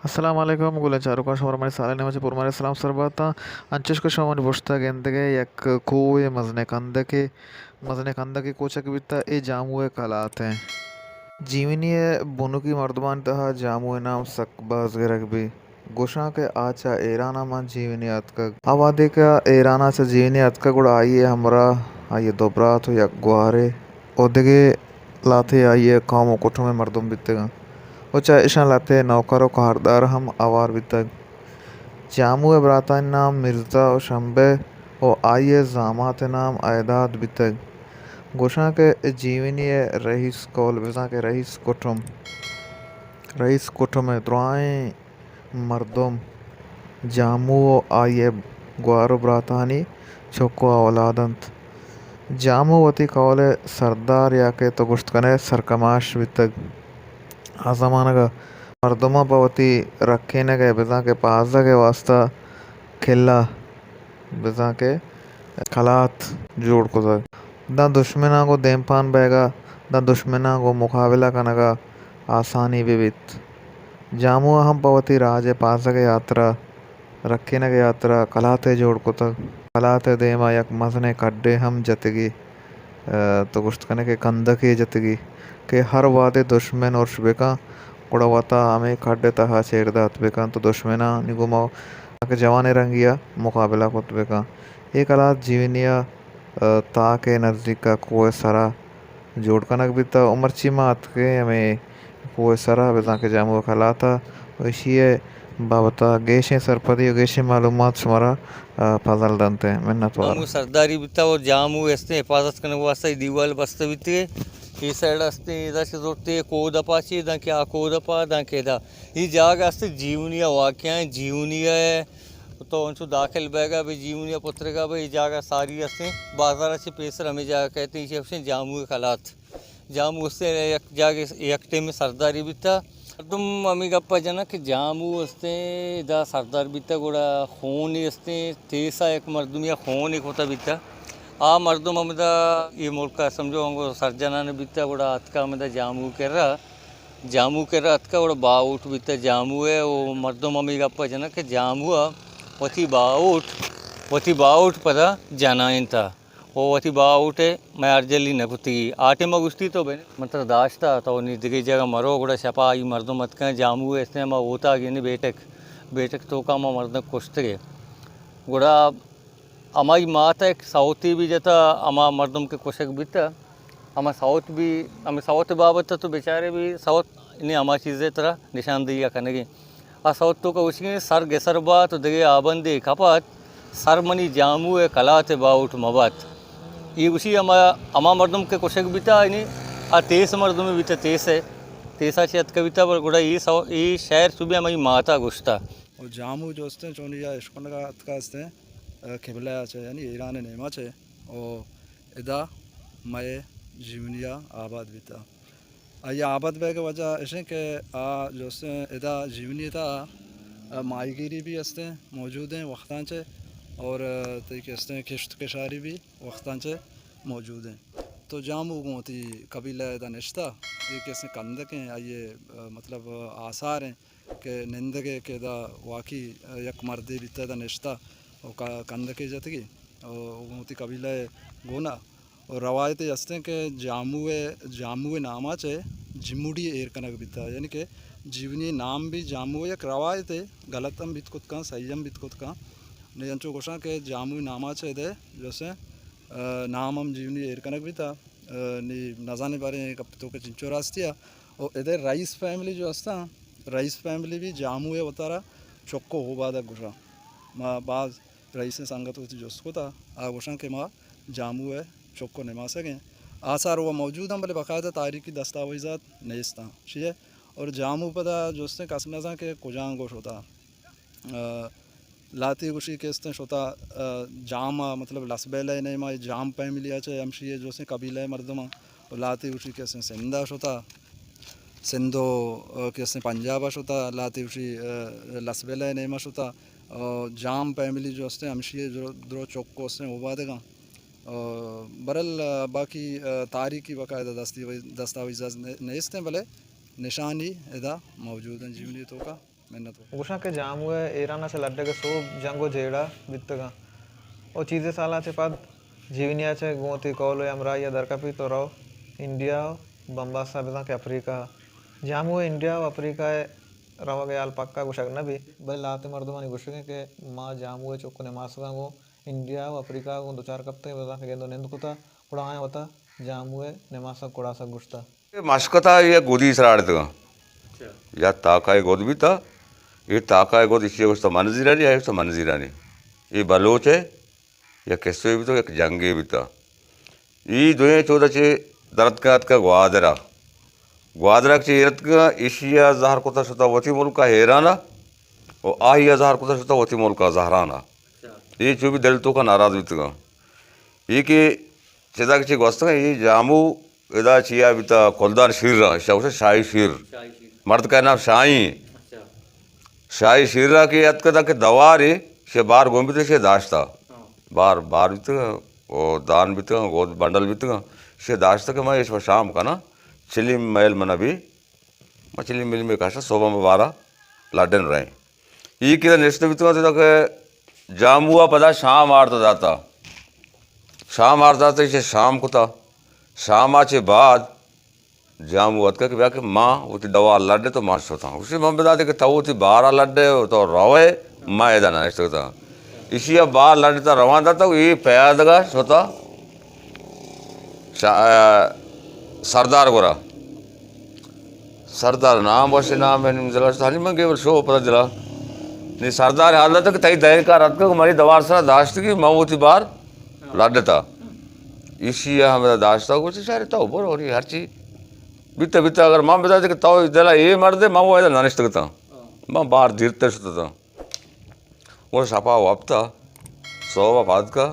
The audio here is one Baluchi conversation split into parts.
السلام علیکم گلیں چاروکاں، شمارا منی سالے نیمہ چہ پرمارے سلام سر باتاں۔ انچش کہ شما منی پشتا گندگے یک کوہ مزنیں کندکے، مزنیں کندکے کوچک بیتا، اے جامو ءِ کلات ایں۔ جیونی ءِ بنکی مردمانی تہا جامو ءِ نام سک باز گرگ بی۔ گوشاں کہ آ چہ ایران ءَ ماں جیونی ءَ اتکگ۔ آ وہدے کہ ایران ءَ چہ جیونی ءَ اتکگ گڑا آئی ءِ ہمراہ، آئی ءِ دو برات و یک گوہارے و دگہ لہتے آئی ءِ قوم و کٹم ءِ مردم بیتگاں و چہ اشاں لہتے نوکر و کاردار ہم ہوار بیتگ۔ جامو ءِ براتانی نام مرزا و شمبے و آئی ءِ زامات ءِ نام ایداد بیتگ۔ گوشاں کہ جیونی ءِ رئیس قول بزاں کہ رئیس کٹم، رئیس کٹم ءِ درائیں مردم جامو و آئی ءِ گوار و براتانی چک و اولاد انت۔ جامو وتی قول ءِ سردار یا کہ تو گوشت کن ئے سرکماش بیتگ۔ آ زمانگ ءَ مردماں پہ وتی رکینگ ءِ بزاں کہ پازگ ءِ واستا قلعہ بزاں کہ قلات جوڑ کتگ۔ داں دشمناں گوں دیمپان بئیگ ءَ، داں دشمناں گوں مقابلہ کنگ ءَ آسانی بہ بیت۔ جامو ءَ ہم پہ وتی راج ءِ پازگ ءِ ہاترا، رکینگ ءِ ہاترا قلاتے جوڑ کتگ۔ قلات ءِ دیم ءَ یک مزنیں کڈے ہم جتگی، ءَ، تو گوشت کن ئے کہ کندکے جتگی کہ ہر وہدے دشمن ارش بکن گڑا وتا ہمے کڈ ءِ تہا چیر دات بکن تو دشمنانی گوما کہ جوانیں رنگی ءَ مقابلہ کت بکن۔ اے قلات جیونی ءِ ءَ، تاک ءِ نزیک ءَ کوہ ءِ سرا جوڑ کنگ بیتگ و مرچی ما اتکیں ہمے کوہ ءِ سرا بزاں کہ جامو ءِ قلات ءَ و ایشی ءِ بابت ءَ گیشیں سرپدی و گیشیں معلومات شمارا، ءَ، فضل دنت۔ منت وار۔ جامو سرداری بیتگ و جامو استیں حفاظت کنگ واسطہ اے دیوال بستہ بیتگ۔ اے سائیڈ استیں ادا چہ زرتے کوہ دپا چے داں کہ آ کوہ دپا داں کہ ادا۔ اے جاگہ است جیونی ءِ واقعہ ایں، جیونی ءِ تو انچو داخل بئیگ ءَ بہ جیونی ءَ پترگ ءَ بہ اے جاگہ ساری استیں، بازار ءَ چہ پیسر ہمے جاگہ کئیت، ایشی ءَ گوشیں جامو ءِ قلات۔ جامو استیں یک جاگہ یک ٹیمے سرداری بیتا۔ مردم ہمے گپ ءَ جناں کہ جامو استیں ادا سردار بیتا گڑا خونے استیں، تیسا یک مردمے ءَ خونے کتا بیتا۔ آ مردم ہمدا اے ملک ءَ سمجھو انگو سرجنان بیتا گڑا اتکا ہمدا جامو کرا۔ جامو کرا اتکا گڑا باہوٹ بیتا جامو ءِ، و مردم ہمے گپ ءَ جناں کہ جامو ءَ وتی باہوٹ، وتی باہوٹ پدا جنائینتا و وتی باہوٹ ءِ میارجلی نہ کتگی۔ آ ٹائم ءَ گوشتی تو بہ من ترا داشتا، تو نی دگہ جاگہ مرو، گڑا شپا آئی مردم اتکاں جامو ءِ استیں ہما اوتاگ یعنی بیٹک، بیٹک توکا ہما مردم کشتگے۔ گڑا ہمائی مات ءَ یک سوتے بھی جتا، ہما مردم کہ کشگ بیتا، ہما سوت بھی، ہمے سوت بابت تو بیچارے بھی سوت نے ہما چیزے ترا نشاندہی ءَ کنگی۔ آ سوت توکا گوشگی سر گسر بات و دگہ آبندے کپات، سر منی جامو ءِ قلات ءِ باہوٹ مبات۔ اے گوشی ہما، ہما مردم کہ کشگ بیتا، یعنی آ تیس مردمے بیتا، تیس ءَ، تیسا چہ اتکا بیتا، بل گڑا اے سو-، اے شعر چو بھی ہمائی ماتا گوشتا۔ و جامو جو استیں، چونی یا اشکنگا اتکا استیں، ءَ، قبلہ ءَ چہ، یعنی ایران ءِ نیما چہ، و ادا مئے جیونی ءَ آباد بیتا۔ آئی ءِ آباد بیگ ءِ وجہ اش انت کہ آ جو استیں ادا جیونی ءِ تہا، ءَ، ماہیگیری بھی استیں، موجود ہیں وقتاں چہ، اور، ءَ، تئی کہ استیں کشت کشاری بھی وقتاں چہ موجود ہیں۔ تو جامو گوں وتی قبیلہ ادا نشتا، اے کہ استیں کندک ہیں، آئی ءِ، ءَ، مطلب آثار ہیں۔ کہ نندگے کہ ادا واقعی یک مردے بیتہ ادا نشتہ و ک-، کندکے جتگی و گوں وتی قبیلہ ءِ گونا و روایتے ہستیں کہ جامو ءِ، جامو ءِ ناما چہ جموڈی ایر کنگ بیتہ، یعنی کہ جیونی نام بھی جامو ءِ یک روایتے، غلط ہم بیت کت کن، صحیح ہم بیت کت کن۔ نی انچو گوشاں کہ جامو ءِ ناما چہ ادے جو سے، ءَ، نام ہم جیونی ایر کنگ بیتہ۔ ءَ، نی نزانے باریں گپ تو کہ چنچو راستی ءَ۔ او ادے رئیس فیملی جو ہستاں، رئیس فیملی بھی جامو ءِ وتارا چک و اوبادگ گوشاں۔ ما باز رئیسیں سنگت وتی جست کتا، آ گوشاں کہ ما جامو ءِ چک و نماسگیں۔ آثار و موجود ہیں، بلے باقاعدہ تاریخی دستاویزات نیستاں۔ شیئے اور جامو پدا جستیں کس نزاں کہ کجاں گوش ہوتا۔ ءَ، لہتے گوشی کہ استیں شتا، ءَ، جام ءَ، مطلب لسبیلہ ءِ نیما، جام فیملی ءَ چہ ہمشی ءِ جو استیں قبیلہ ءِ مردماں، و لہتے گوشی کہ استیں سندھ ءَ شتا، سندھ و، ءَ، کہ استیں پنجاب ءَ شتا، لہتے گوشی، ءَ، لسبیلہ ءِ نیما شتا، ءَ، جام فیملی جو استیں ہمشی ءِ جو درو چک و استیں اوبادگاں۔ ءَ، برل، ءَ، باقی، ءَ، تاریخی باقاعدہ دستی-، دستاویزات نے-، نیستیں، بلے نشانی ادا موجود ہیں جیونی توکا۔ گوشاں کہ جامو ءِ ایران ءَ چہ لڈگ ءِ سوب جنگ ءُ جیڑہ بیتگاں ءُ چیزے سالاں چہ پد جیونی ءَ چہ گوں وتی کہول ءُ ہمراہی ءَ درکپیت ءُ رو انڈیا ءُ بمباسا بزاں کہ افریقہ ءَ۔ جامو ءِ انڈیا ءُ افریقہ ءَ روگ ءِ ہال پکا گوشگ نہ بیت، بلے لہتیں مردمانی گوشگ انت کہ ما جامو ءِ چک ءُ نماسگاں گوں انڈیا ءُ افریقہ ءَ گوں دچار کپتگ، بزاں کہ گند ءُ نند کتہ، گڑا آیاں وتا جامو ءِ نماسگ کڑاسگ گوشتہ۔ اے مشکتا یک گدی سرا اڑتگاں۔ اچھا۔ یا تاکا ءِ گد بیتا، اے تاکا ءِ گد ایشی ءَ گوشتہ منزیرانی، آئی ءَ گوشتہ منزیرانی۔ اے بلوچ ءِ یک قصے بیتا، یک جنگے بیتا۔ اے دوئیں چودا چہ درتکاں اتکا گوادر ءَ۔ گوادر ءَ چہ ایر اتکاں، ایشی ءَ زہر کتہ شتہ وتی ملک ءَ ایران ءَ، ءُ آئی ءَ زہر کتہ شتہ وتی ملک ءَ زہران ءَ۔ اچھا۔ اے چو بھی دل توکا ناراض بیتگاں۔ اے کہ چدا کہ چہ گوستگاں، اے جامو ادا چیا بیتا کلدان شیر را، ایشا گوشا شاہی شیر۔ شاہی شیر۔ مرد کا نام شاہی۔ اچھا۔ شاہی شیر را کہ اتکتا کہ دوارے، شے بار گون بیتا، شے داشتا۔ ہاں۔ بار، بار بیتا، او دان بیتا، گود بنڈل بیتا، شے داشتا کہ ما ایش شام کنا، چلیم میل منا بھی، ما چلیم میل میں کاشا، صبح میں بارا لڈن رہے۔ ای کہ نشتہ بیتا، تو کہ جامو ءَ پدا شام آرت داتا۔ شام آرت داتا، ایشی شام کتا۔ شام ءَ چہ بعد جامو اتکا کہ بیا کہ ما وتی دوار لڈ تو ما شتاں۔ گوشی من بداتے کہ تو وتی بارا لڈ تو روئے، ما ادا نہ نشتگتا۔ ایشی ءَ بار لڈ تا روان داتا، ای پیادگا شتا شا-، سردار گورا۔ سردار نام وش نام ہے، نیم ضلع شتا، ہنی من گیبل شو پدا دلا۔ نی سردار حال داتا کہ تئی دہر کار اتکا کہ منی دوار سرا داشتگی، من وتی بار لڈتا۔ ایشی ءَ ہمدا داشتا، گوشتی شاری تو برو، ہرچی بیتا بیتا، اگر من بداتے کہ تو دلا اے مردے، من وہ ادا نہ نشتگتا۔ من بار دیرتر شتتا۔ گڑا شپا وپتا، سہبا پاد کا۔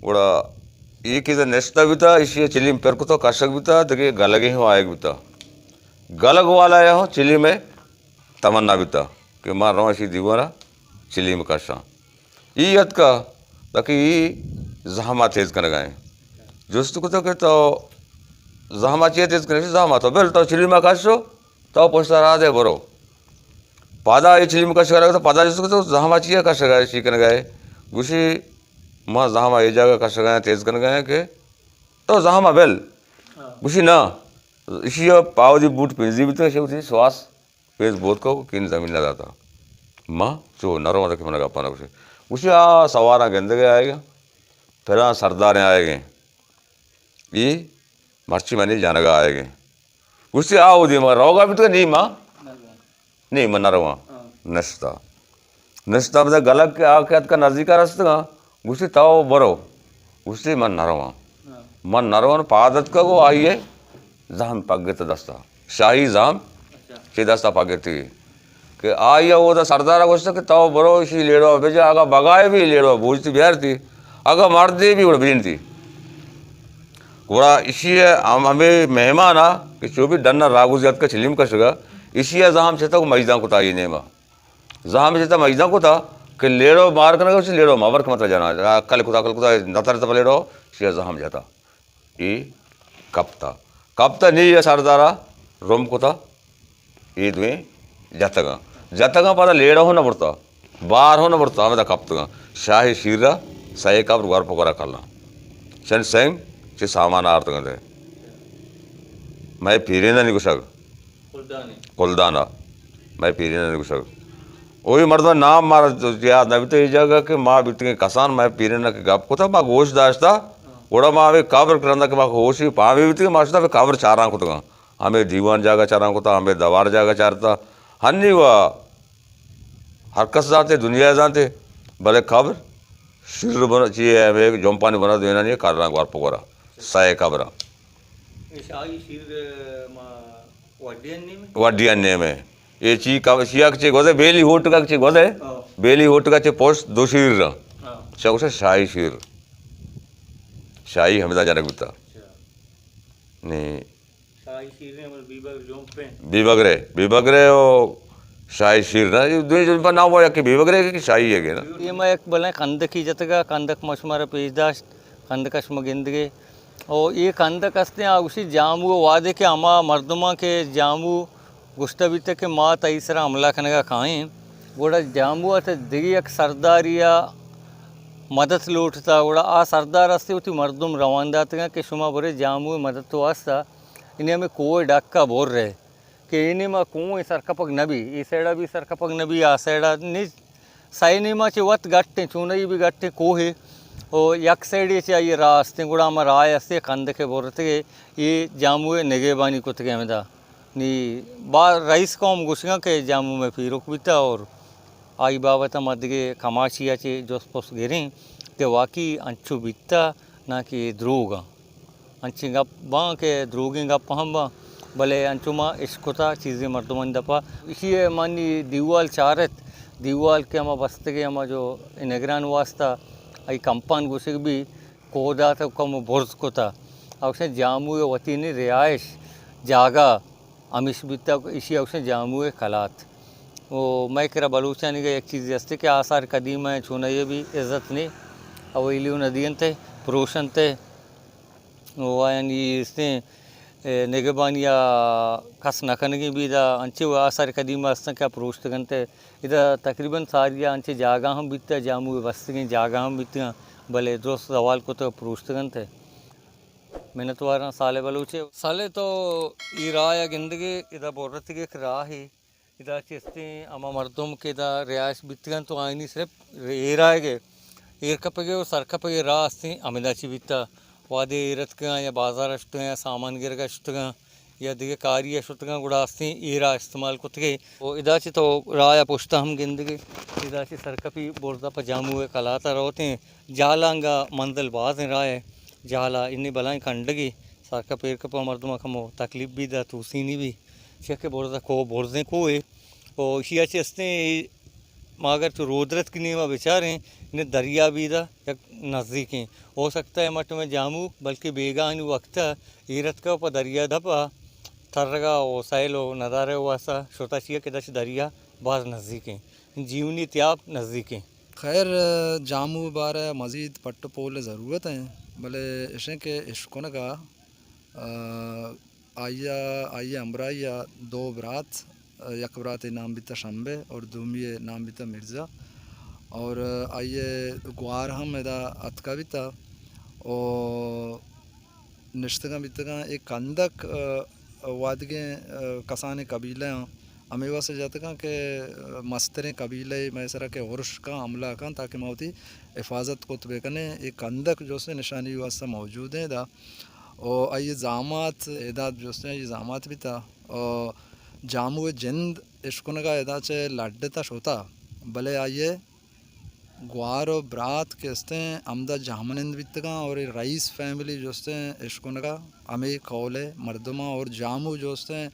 گڑا اے کہ نشتہ بیتا، ایشی چلیم پر کتا، کشگ بیتا، دگہ گلگے ہم آیگ بیتا۔ گلگ والا یا ہم چلیم تمنا بیتا کہ ما رواں ایشی دیوارا چلیم کشاں۔ ای اتکا، تاکہ ای زہما تیز کنگا ہیں۔ جست کتا کہ تو زہما چیئے تیز کنگا؟ زہما تو بل تو چلیما کشو، تو پشتا را دے برو۔ پادا اے چلیم کشگا لگتا، پادا جست کتا زہما چیئے کشگا ہے، چی کنگا ہے؟ گوشی، ما زہما اے جاگہ کشگا ہیں، تیز کنگا ہیں کہ تو زہما بل۔ ہاں۔ گوشی، نا، اشی پاو دی بوٹ پنزی بیتا، اشی وتی سواس پیز بوت کو کن زمین نہ داتا۔ ما چو نرو تک من گپا نہ گوشے۔ گوشی آ سواراں گندگے آئے گا، پھراں سرداریں آئے گے۔ ای مرچی منی جانگا آئے گے۔ گوشتی آ ودی ما روگا بیتگا نی ما، نی من نرواں۔ نشتا۔ نشتا بدا گلگ کہ آ کہ اتکا نزدیکا رستگا، گوشتی تو برو۔ گوشتی من نرواں۔ من نرواں، پاد اتکا گو آئیے زہم پگت دستا۔ شاہی زہم چی دستا پگتی۔ کہ آئی اودا سردارا گوشتا کہ تو برو اشی لیڑوا بجا، اگا بگائے بھی لیڑوا بوجتی بیارتی، اگا مردے بھی گڑا بجنتی۔ گڑا اشی ہم ہمیں مہمانا کہ چو بھی ڈنا راگوزی اتکا چلیم کشگا، اشی زہم چتا کو میدان کتا ای نیما۔ زہم جتا مجداں کتا کہ لیڑو مار کنگا، اسی لیڑو ما بر کمتر جانا۔ کل کتا، کل کتا، نتر تپ لیڑو، شیا زہم جتا۔ ای کپتا۔ کپتا نی یا سردارا رم کتا۔ ای دوئیں جتگاں۔ جتگاں پدا لیڑو ہو نہ برتا۔ بار ہو نہ برتا، ہمدا کپتگاں۔ شاہی شیر را سئے قبر گور پہ گورا کلاں۔ چن سنگ چہ سامان آرتگاں دے۔ مئے پیرینانی گوشگ۔ کلدان ء۔ کلدان ء۔ مئے پیرین ء گوشگ۔ اوہی مردم نام مارا یاد نہ بیت، اے جاگہ کہ ما بیتگیں کسان، مئے پیرین ء کہ گپ کتا، ما گوش داشتا، گڑا ما ہمے قبر کرندا کہ ما ہوشی پامی بیتگیں، ما شتا ہمے قبر چاران کتگاں۔ ہمے دیوان جاگہ چاران کتا، ہمے دوار جاگہ چارتا۔ ہنی وا ہر کس زانتے، دنیا زانتے، بلے قبر شر بنا، چی ہے، ہمے جمپانی بنا دوینانی قبراں گوار پگورا، سئے قبراں۔ اے شاہی شیر، ما وڈیان نیم ہے؟ وڈیان نیم ہے۔ اے چی کا، شیا کچے گوزے، بیلی ہوٹ کا کچے گوزے، ہاں۔ بیلی ہوٹ کا چے پوش دو شیر را۔ ہاں۔ شا گوشا شاہی شیر۔ شاہی ہمدا جنگ بوتا۔ اچھا۔ نی۔ شاہی شیر نے ہمر بیبگر جومپیں۔ بیبگرے، بیبگرے او شاہی شیر نا، یہ دوی جو پر نام ہوا کہ بیبگرے کہ شاہی ہے کہ نا۔ یہ ما ایک بلے خندقی جتگا، خندق ما شمارا پیش داشت، خندق شما گندگے۔ او اے کندک استیں، آ گوشی جامو ء وہدے کہ ہما مردماں کہ جامو گوشتہ بیتہ کہ ما تئی سرا حملہ کنگا کائیں، گڑا جامو ء تہ دگہ یک سرداری ء مدد لوٹتہ، گڑا آ سردار استے وتی مردم روان داتگاں کہ شما برے جامو ء مدد واسطہ، یعنی ہمے کوہ ڈکا برے کہ اے نیما کوہ سرکپگ نہ بی، اے سائیڈا بھی سرکپگ نہ بی، آ سائیڈا نی سئے نیما چہ وت گٹ ایں، چونائی بھی گٹ ایں، کوہے، او یک سائیڈے چہ آئی راہ استیں، گڑا ہما راہ استے کندکے برتگے، اے جامو ء نگہبانی کتگے ہمدا۔ نی با رئیس قوم گوشگاں کہ جامو میں پیروک بیتا اور آئی بابت ما دگہ کماشی ء چہ جست پست گریں کہ واقعی انچو بیتا نہ کہ دروگ آں۔ انچیں گپ باں کہ دروگیں گپ ہم باں، بلے انچو ما اشکتا چیزیں مردمانی دپا۔ ایشی ء مانی دیوال چارت، دیوال کہ ہما بستگیں ہما جو نگران واسطہ ای کمپان گوشگ بی، کوہ دات و کم برز کتا۔ اوشن جامو ء وتی نی رہائش جاگہ ہمیش بیتا، ایشی اوشن جامو ء کلات۔ و مئے کرا بلوچانی گا یک چیزے ہستے کہ آثار قدیمہ ء چونائی ء بھی عزت نے، او ایلیو نہ دینتے، پروشنتے۔ و آیانی استیں، اے، نگہبانی ء کس نہ کنگی بیدا، انچے و آثار قدیمہ ہستن کہ آ پروشتگنتے۔ ادا تقریباً ساری ء انچے جاگہ ہم بیتا، جامو ء بستگیں جاگہ ہم بیتگاں، بلے درست زوال کتگ پروشتگنتے۔ منتواراں صالح بلوچ ء۔ صالح تو ای راہ ء گندگے، ادا برتگے یک راہے، ادا چہ استیں ہما مردم کہ ادا رہائش بیتگاں تو آئینی صرف ایر آئیگے، ایر کپگے و سر کپگے راہ استیں ہمدا چی بیتا۔ وہدے ایر اتکگاں یا بازار ء شتگاں یا سامان گرگ ء شتگاں یا دگہ کاری ء شتگاں گڑا استیں اے راہ استعمال کتگے۔ و ادا چہ تو راہ ء پشت ء ہم گندگے، ادا چہ سرکپی برزا پہ جامو ء کلات ء روتیں۔ جہلا انگا منزل بازیں راہ ء، جہلا انی بلائیں کنڈگے، سرکپ ایر کپ ء مردم ء کمو تکلیف بی دا توسینی بی، چیا کہ برزا کوہ برزیں کوہے۔ و ایشی ء چہ استیں ما اگر چو رودرتکی نیما بچاریں، نی دریا بیدا یک نزیکیں۔ ہو سکتا ہے مٹ میں جامو، بلکہ بیگاہانی وقت ء ایر اتکا پہ دریا دپا ترگا و سیل و ندارہ واسطہ شتا چیا کہ دش دریا باز نزیکیں۔ جیونی تیاب نزیکیں۔ خیر، جامو بارہ مزید پٹ و پول ضرورت ہیں، بلے اشیں کہ اشکنگا، آ، آئی ء، آئی ء ہمراہی ء دو برات، یک برات ء نام بیتا شمبے اور دومی ء نام بیتا مرزا، اور آئی ء گوار ہم ادا اتکا بیتا، و نشتگاں بیتگاں۔ اے کندک، آ، وادگیں، آ، کسانیں قبیلہ آں ہمے واسطہ جاتگاں کہ مستریں قبیلہ مئے سرا کہ ارش کن، حملہ کن، تاکہ ما وتی حفاظت کت بکنیں۔ اے کندک جو سے نشانی واسطہ موجود ہیں دا۔ و آئی زامات، ادا جو سے آئی زامات بیتا۔ و جامو جند اشکنگا ادا چہ لڈتا شتا، بلے آئی گوار و برات کہ استیں ہمدا جہمنند بیتگاں اور اے رئیس فیملی جو استیں اشکنگا ہمے قول ء مردماں اور جامو جو استیں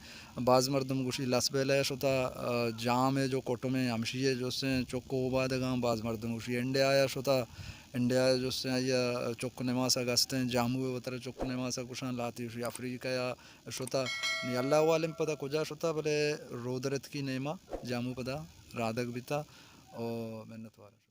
باز مردم گوشی لس بیلہ شتا، آ، جام ء جو کٹمیں ہمشی ء جو استیں چک اوبادگاں، باز مردم گوشی انڈیا ء شتا، انڈیا ء جو استیں آئی ء چک نماسگ استیں، جامو ء وترا چک نماسگ گوشاں، لاتی گوشی افریقہ ء شتا۔ نی اللہ عالم پدا کجا شتا، بلے رودرتکی نیما جامو پدا رادگ بیتا۔ او منت وار۔